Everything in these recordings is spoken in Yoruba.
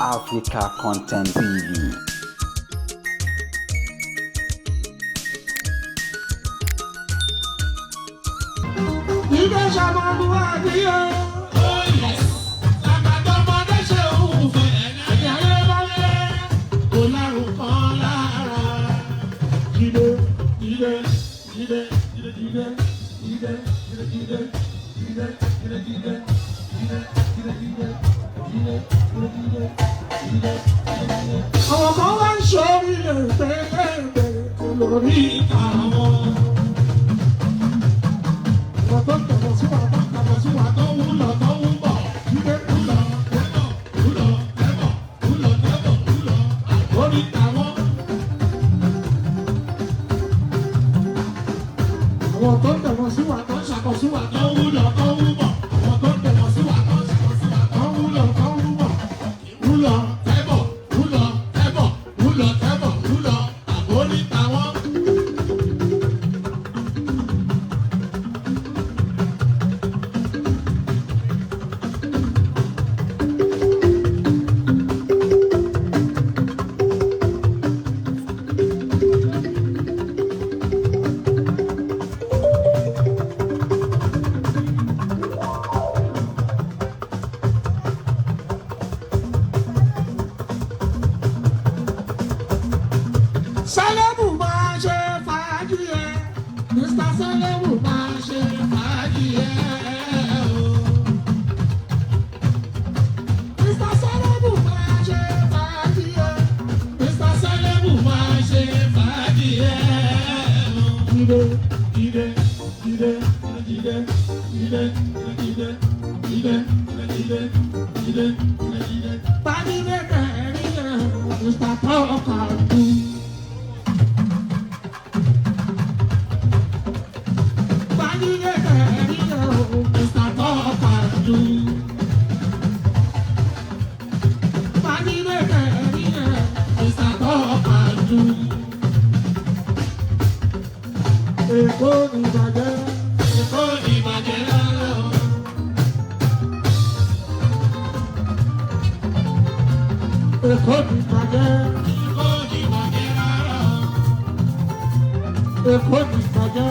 Africa Content TV. Ilé ṣàmọ́lúwàbí o. Àgbàdọ́mọdé ṣe òun fẹ́ Ẹni ayé bá lé. kò lárùn kan lára. Jíde, jíde, jíde, jíde, jíde, jíde, jíde, jíde, jíde, jíde, jíde, jíde, jíde, jíde, jíde, jíde, jíde. Àwọn kan wá ń ṣe orílẹ̀ pẹ́ẹ́pẹ́ẹ́pẹ́ lórí Àwọn àwọn tó ń tẹ̀lé sí wa tó ń tẹ̀lé sí wa tó ń lọ tó ń bọ̀. jíde Wúlọ̀ tẹ́bọ̀, wúlọ̀ tẹ́bọ̀, wúlọ̀ tẹ́bọ̀, wúlọ̀ àkórí tàwọn. Àwọn tó ń tẹ̀lé sí wa tó ń ṣàkóso wa Tó ń wúlọ̀ tó ń bọ̀. Àwọn tó ń tẹ̀lé sí wa tó ń ṣàkóso wa tó ń wúlò tó ń bọ̀. wúlọ̀ tẹ́bọ̀, wúlọ̀ tẹ́bọ̀, wúlọ̀ tẹ́bọ̀, wúlọ̀ àkórí tàwọn. Sẹ́lẹ̀bù máa ṣe fàájì ẹ̀. Mr. Sẹ́lẹ̀bù máa ṣe Fàájì ẹ̀ o. Mr. Sẹ́lẹ̀bù máa ṣe fàájì ẹ̀. Mr. Sẹ́lẹ̀bù máa ṣe fàájì ẹ̀ o. Jíde, Jíde, jíde, jíde, jíde, jíde, jíde, jíde, jíde, jíde. Bádìrẹ́ kẹrin ẹ̀. Mr. Tọ́kàdù. Bádìrẹ́ kẹrin ẹ̀. Mr. Tọ́kàdù. Bádìrẹ́ kẹrin ẹ̀. Mr. Tọ́kàdù. Èkó ní ìbàjẹ́. Èkó ní ìbàjẹ́ rárá o. Èkó ní ìbàjẹ́. Èkó ní ìbàjẹ́ rárá o. Èkó ní ìbàjẹ́.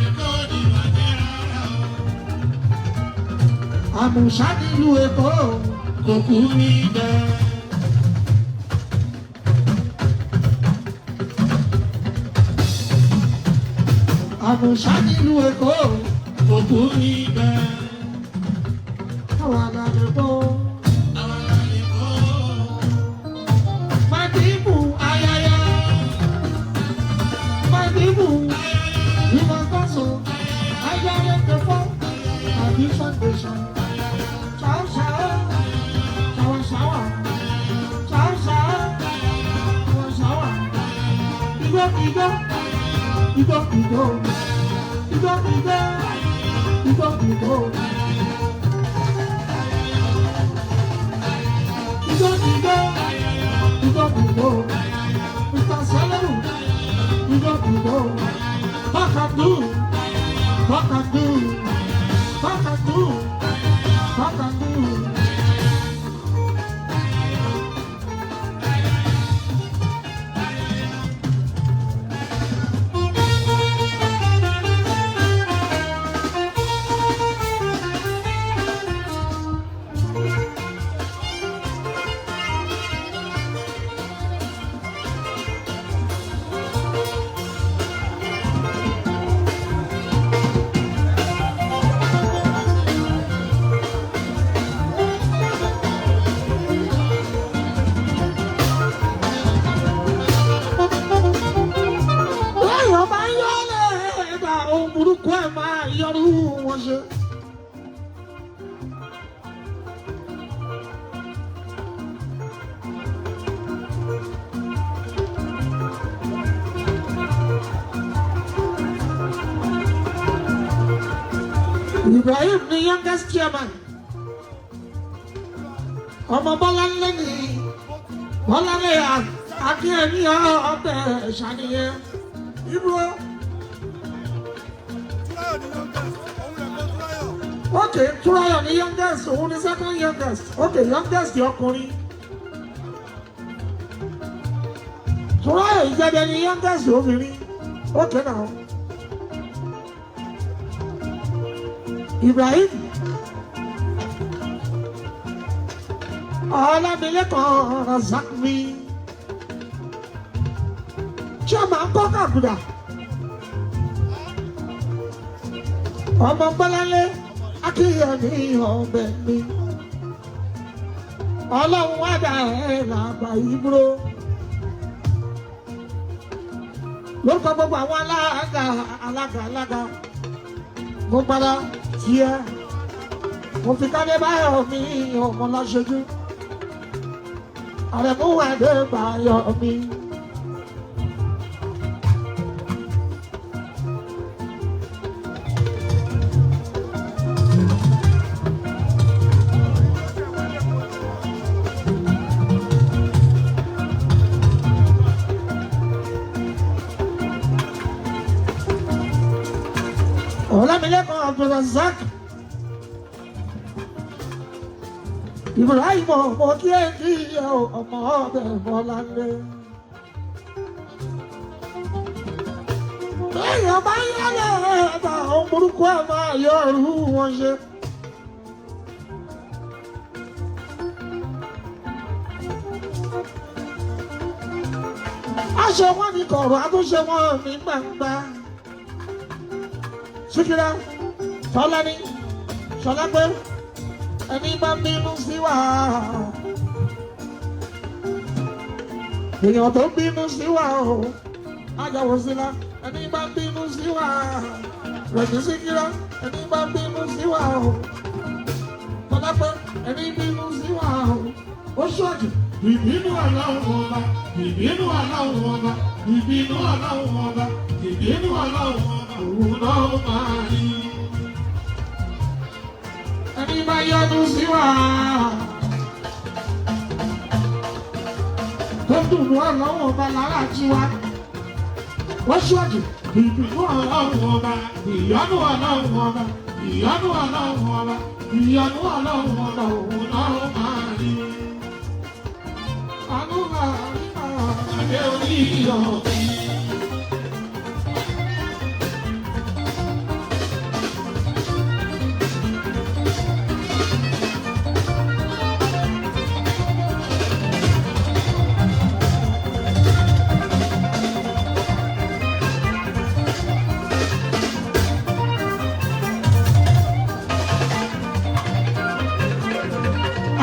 Èkó ní ìbàjẹ́ rárá o. Àmùsá nílùú Èkó. Kò kú níbẹ̀. Àmùsá nílùú Èkó. Kò kú níbẹ̀. Àwọn àlàyé bò. Àwọn àlè kọ́. Màdìbù Ayẹyẹ. Màdìbù ìmọ̀gbọ́sọ. Ayẹyẹ kẹfọ́. Àbí foundation. Ṣàó ṣàó. Ṣàwọ̀ ṣàwọ̀. Ṣàó ṣàó. Ṣàwọ̀ ṣàwọ̀. Igbó igbó. Igbó igbó. Igbó igbó. Igbó igbó. Igbó igbó. Igbó igbó. Mr. Sẹ́lẹ̀rù. Igbó igbó. Bákàdú. Bákàdú. Bákàdú. Bákàdú. Láyọ̀ bá yọ lẹ́ẹ̀dá ohun burúkú ẹ̀ máa yọrù wọn ṣe. Ibrahim ni youngest chairman. Ọmọ Bọ́láńlé ni Bọ́láńlé Akínyẹmí ọ̀bẹ ṣàníyàn. Ibro. Okay, Túráyọ̀ ni youngest, òun ni second youngest. Okay, youngest ọkùnrin. Tura ìjẹ́bẹ̀ ni youngest obìnrin ó kẹ́nà o. Ibrahim Ọlámilékan Razak mi chairman kọ́ kàkúdà ọmọ Bọ́láńlé Akínyẹmí ọbẹ̀ mi ọlọ́run wá dà ẹ́ làbà ìbúrò lórúkọ gbogbo àwọn alága alága alága mo padà tiẹ̀ mo fi kádé báyọ̀ mi ọmọ láṣojú àrẹ̀mú adé báyọ̀ mi. Ọlámilékan Abdulrasaq Ibrahim ọmọ kí ẹ kí ẹ ọmọ ọbẹ̀ Bọ́láńlé. Èèyàn bá yálẹ̀ ẹ̀bà ohun burúkú ẹ̀ máa yọ ọ̀rú wọn ṣe. Aṣọ wọn ní kọ̀rọ̀, àtúnṣe wọn ní gbangba. Síkírá, Tọ́lání, Ṣọlápé, ẹni bá ń bínú sí wa. Èèyàn tó ń bínú sí wa o, ajáwó sílá, ẹni bá ń bínú sí wa. Rẹ̀mí Síkírá, ẹni bá ń bínú sí wa o. Tọ́lápé, ẹni bínú sí wa o. Ó ṣọ́ọ̀jù. Ìbínú Ọlọ́run ọba, ìbínú Ọlọ́run ọba, ìbínú Ọlọ́run ọba, ìbínú Ọlọ́run ọba, òun náà máa rí. Ẹni bá yọnu sí wa. Tó dùn wọ́n lọ́wọ́ ọba lára jí wa. Wọ́n ṣọ́ọ̀jù. Ìbínú Ọlọ́run ọba, ìyọ́nú Ọlọ́run ọba, ìyọ́nú Ọlọ́run ọba, ìyọ́nú Ọlọ́run ọba, òun náà máa rí. Àánú máa rí máa. Adé orí ọ̀gbìn.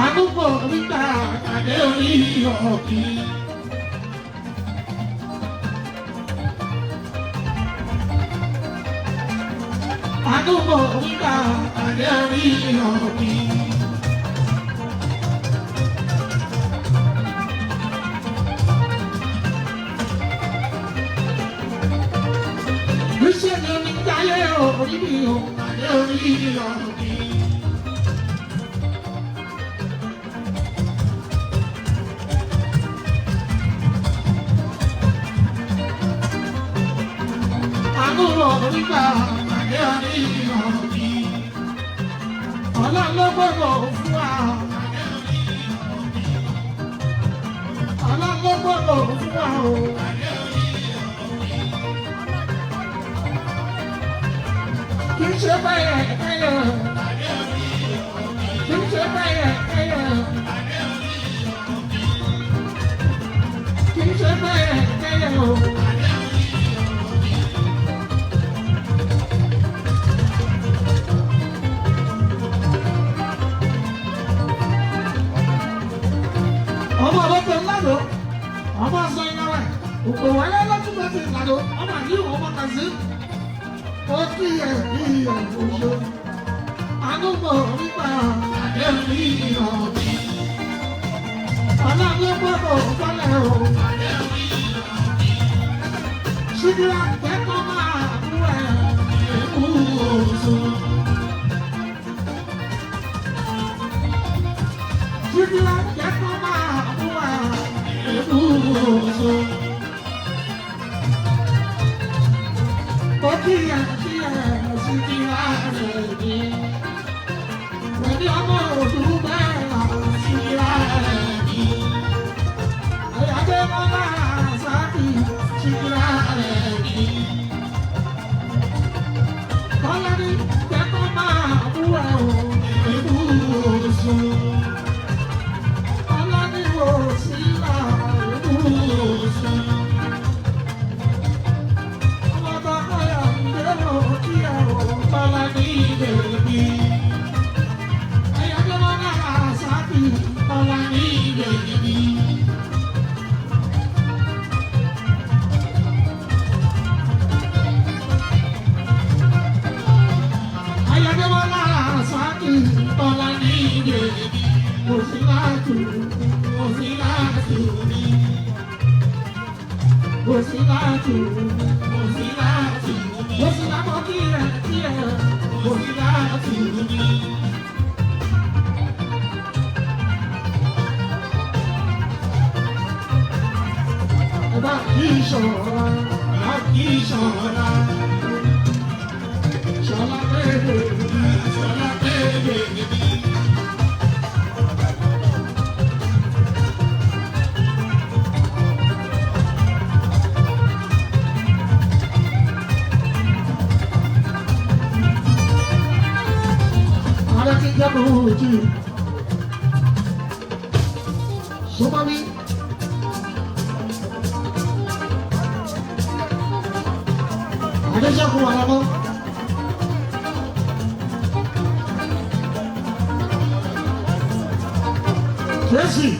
Àánú mọ̀ nígbà. Adé orí ọ̀gbìn. Àánú mọ̀ nígbà. Adé orí ọ̀gbìn. Iṣẹ́ ni mi jáyé orí mi o. Adé orí ọ̀gbìn. Àánú mọ̀ nígbà. Adé orí ọ̀gbìn. Ọlọ́run ló gbọ́dọ̀ fún wa. Ọlọ́run ló gbọ́dọ̀ fún wa o. Kì í ṣe báyẹ̀ ẹyẹ. Kì í ṣe báyẹ̀ ẹyẹ. Kì í ṣe báyẹ̀ ẹyẹ o. Ọmọ ọlọ́pẹ ńlá ọmọ sọ iná rẹ̀ òpè wálé lọ́túnbẹ̀ ti ìlànà ọmọ àdéhùn ọmọ kàzí ó kí ẹ̀ kí ẹ̀ oṣù àánú mọ̀ nípa Adé orí ọ̀gbìn. ọlọ́run ló gbọ́dọ̀ fọ́lẹ̀ o ṣíkírà kẹ́kọ̀ọ́ máa mú ẹ̀ Ẹ̀kú oṣù. ṣíkírà kẹ́kọ̀ọ́ máa mú ẹ̀ Ẹ̀kú oṣù. ó kí ẹ̀ kí ẹ̀ ṣíkírà rẹ̀ ní pẹ̀lú ọmọ òdùn bẹ́ẹ̀ Síra rẹ̀ ní. àyájọ́ mọ́lá sákì. Tọ́lá ní bèbí. Ayọ̀dẹ́wọ́lá Saki Tọ́lá ní bèbí. Òsínláàtù, òsínláàtù mi. Òsínláàtù, òsínláàtù mi. Òsínláàmọ́ kí ẹ kí ẹ. Òsínláàtù mi. Ẹ bá kí ìṣọ̀ra, bá kí ìṣọ̀ra. Ṣọlá bẹ́ẹ̀ mi, ṣọlá bẹ́ẹ̀ mi. Ààrẹ ti jẹ́ kó ojú. Súnmọ́ mi. Adéṣẹ́kùn Àlàmọ́. Tracy.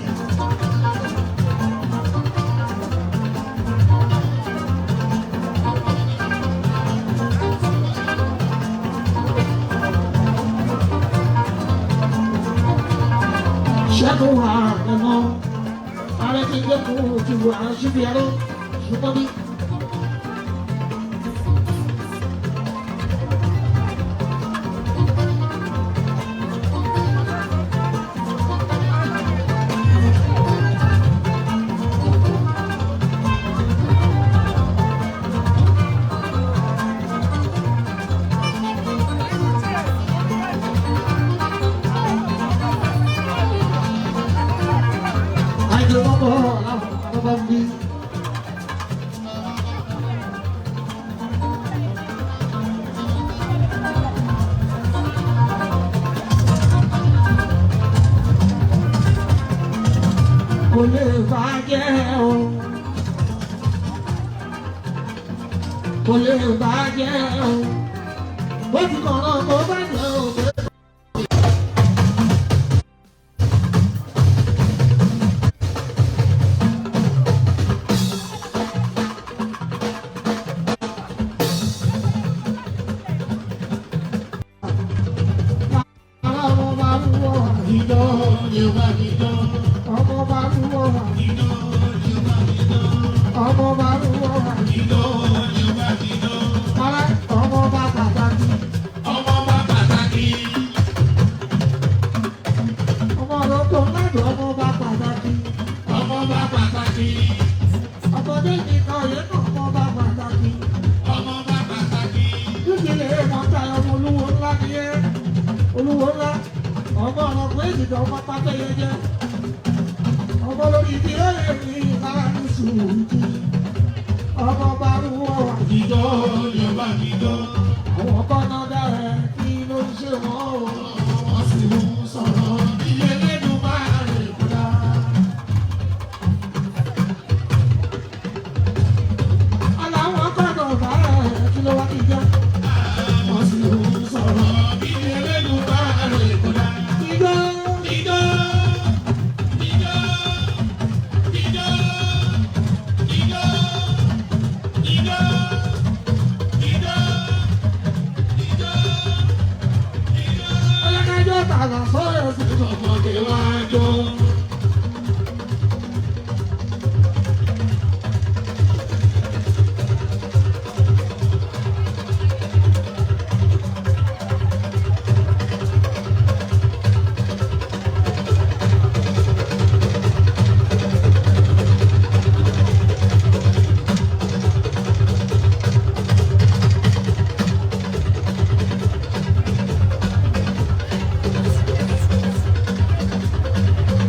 Ṣẹ́gun Àlàmọ́. Ààrẹ ti jẹ́ kó ojú àṣìbí ẹ̀rọ. Súnmọ́ mi. Àìjọ bọ́bọ̀ làwọn bàbá ń bí. Kò lè bàjẹ́ o. Kò lè bàjẹ́ o. Ó ti kọ̀ọ̀rọ̀ kó bàjẹ́ o. Ọmọ bá wúwo Idán ni ó bá mi dán. ọmọ bá wúwo Idán ni ó bá mi dán. ọmọ bá wúwo Idán ni ó bá mi dán. ara ọmọ bá pàtàkì Ọmọ bá pàtàkì. ọmọ ọlọ́kọ̀ ládùn ọmọ bá pàtàkì Ọmọ bá pàtàkì. ọmọdé nìkan yẹn náà ọmọ bá pàtàkì Ọmọ bá pàtàkì. nídìí mọ́tà ọmọ olúwo ńlá ni ẹ́ olúwo ńlá ọmọ ọlọ́pàá èdìdì ọmọ pátẹ́yẹ jẹ́ ọmọ lórí ìdílé mi lára ní sùúrù ọmọ.